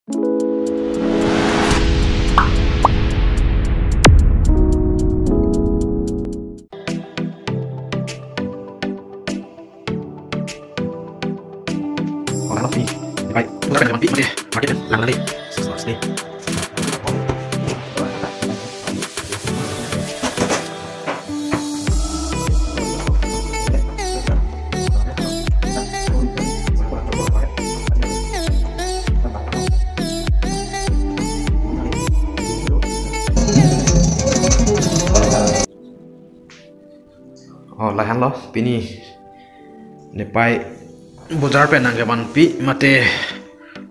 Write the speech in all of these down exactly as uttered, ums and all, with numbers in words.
Oh, lang pi. Pai. Bukan pen pi, mati. Mati pen. Lang lagi. Six hours ni. Oh, lahenlo pini Nepei bojar pen nangkevanpi mate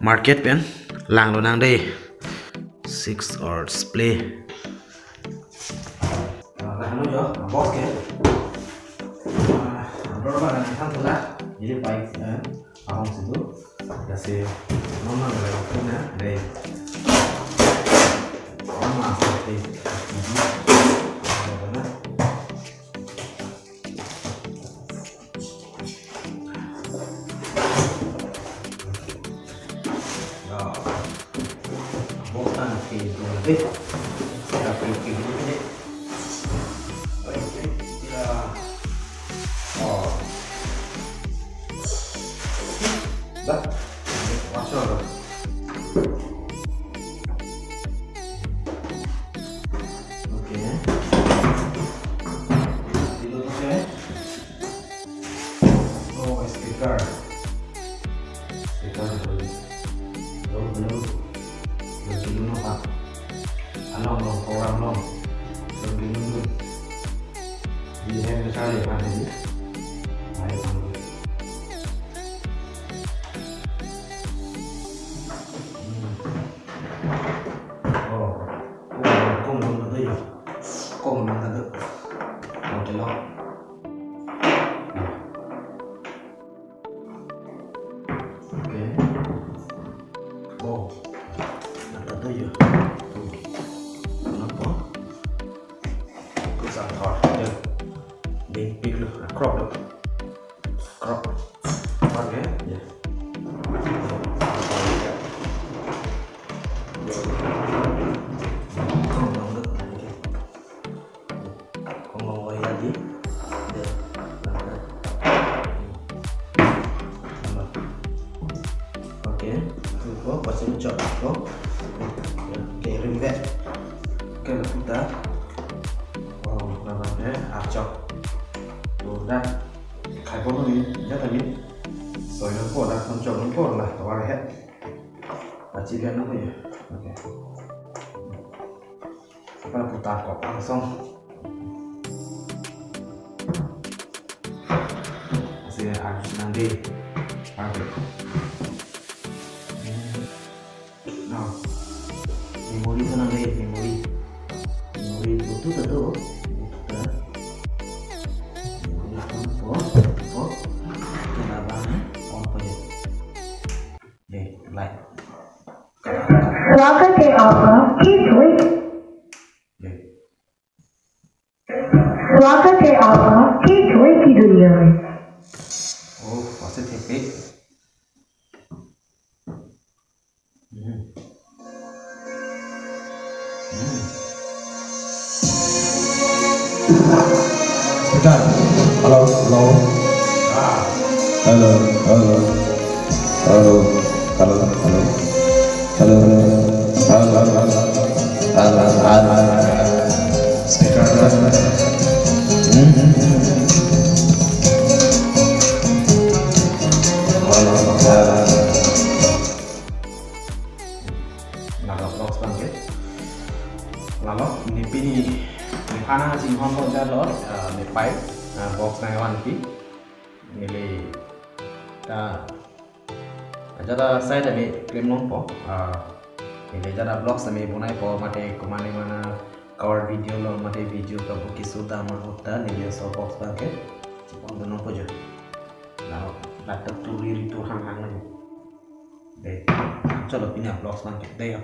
market pen langlo nang dei. Six hours play. Ah, lahenlo jo, box ke. Ah, dorbar nangkethan thula. Neli pai, eh, ahong situ. Lasi, non nang lahenlo na, dei. Mama, dei. Ya. Box nangkedun dei. Kita pilih pilih dei. Ya. Oh. Dah. Masuk. Oke. Ditutup ya. Oh, speaker. Speaker itu. Lo, lo. Lo, lo, lo, Pak. Along, long, program long. Lo, lo, lo, lo. Di hand besar ya, Pak, ini. Ayo, Pak. Hmm. Oh, kong, kong, kong, kong, kong, kong, kong. Hotel lo. Oke. Oh, nangkethan jo. Tuh. Kenapa? Kusang thor. Ya. Dingpik lo, krok lo. Krok. Krok ya? Ya. Krok dong lo. Kong kong wai adi. Ya. Oke, ko pasi chok ko. Oke, ring dei. Oke, laputa. Oh, nama dei, achok. Tuh, dah. Khai pon ni, ya tadi. Soi nangpo, dah, kon chok nangpo, lah, tovar het. Pachi lihat nangpo ya. Oke. Apa putar kok langsung. Masih harus nanti. Oke. Now, memory sana deh, memory. Memory itu tuh. Memory on po, po. Kenapa? On po ya. Deh, light. स्वागत है आपका, please wait। Deh. स्वागत है आपका, please wait की दुनिया में। Oh, pasti T V. Hmm. Hmm. Bentar. Halo, halo. Ah. Halo, halo. Halo, halo, halo. Halo, halo. Halo, halo, halo. Halo, halo. Speaker. Hmm, hmm, hmm. Halo, halo. Laga box bangke. Lalo, ne pini, nephan nangchinghon lo jalo, eh, Nepei, eh, box nangvanpi. Neli ta, ajat asai ta ne claim nangpo, eh, neli ajat vlogs ta ne bonaipo, mate komatne mana cover video lo, mate video kabu keso dam ahut ta, neli laso box bangke chipon dun nangpo jo. Lalo, laptop turi ritu hanghang lo. Dei, chalo pini vlogs bangke dei ho.